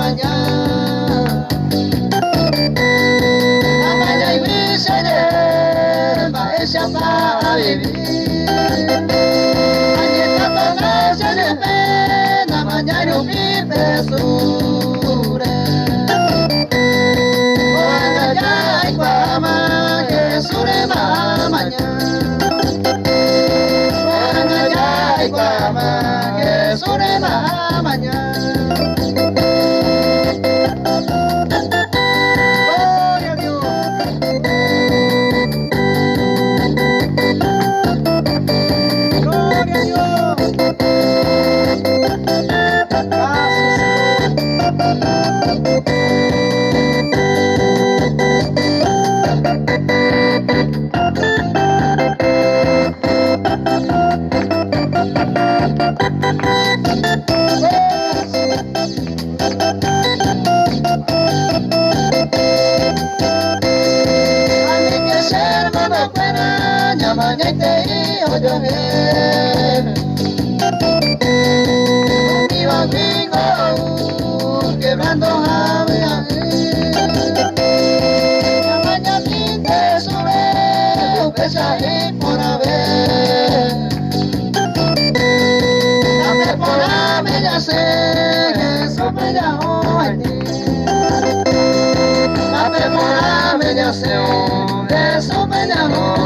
Amaña. Amañaigui che rehe mba'éichapa avivi. Añetatana che jepe namañái rupi pe Jesúsre. Ko'ág̃a jaikuaáma Jesúsrema amaña. Ko'ág̃a jaikuaáma Jesúsrema amaña. Gloria a Dios. Gloria a Dios. Gracias, Señor. Aníke che hermano-kuéra ñamañaitei ojuehe. Umíva ningo ou quebrando ha vy'a'ỹ. Ñamañamínte chupe upéicha iporãve. Tape porãme ñasẽ Jesúspe jahovaitĩ. Tape porãme ñasẽ Jesúspe jahovaitĩ.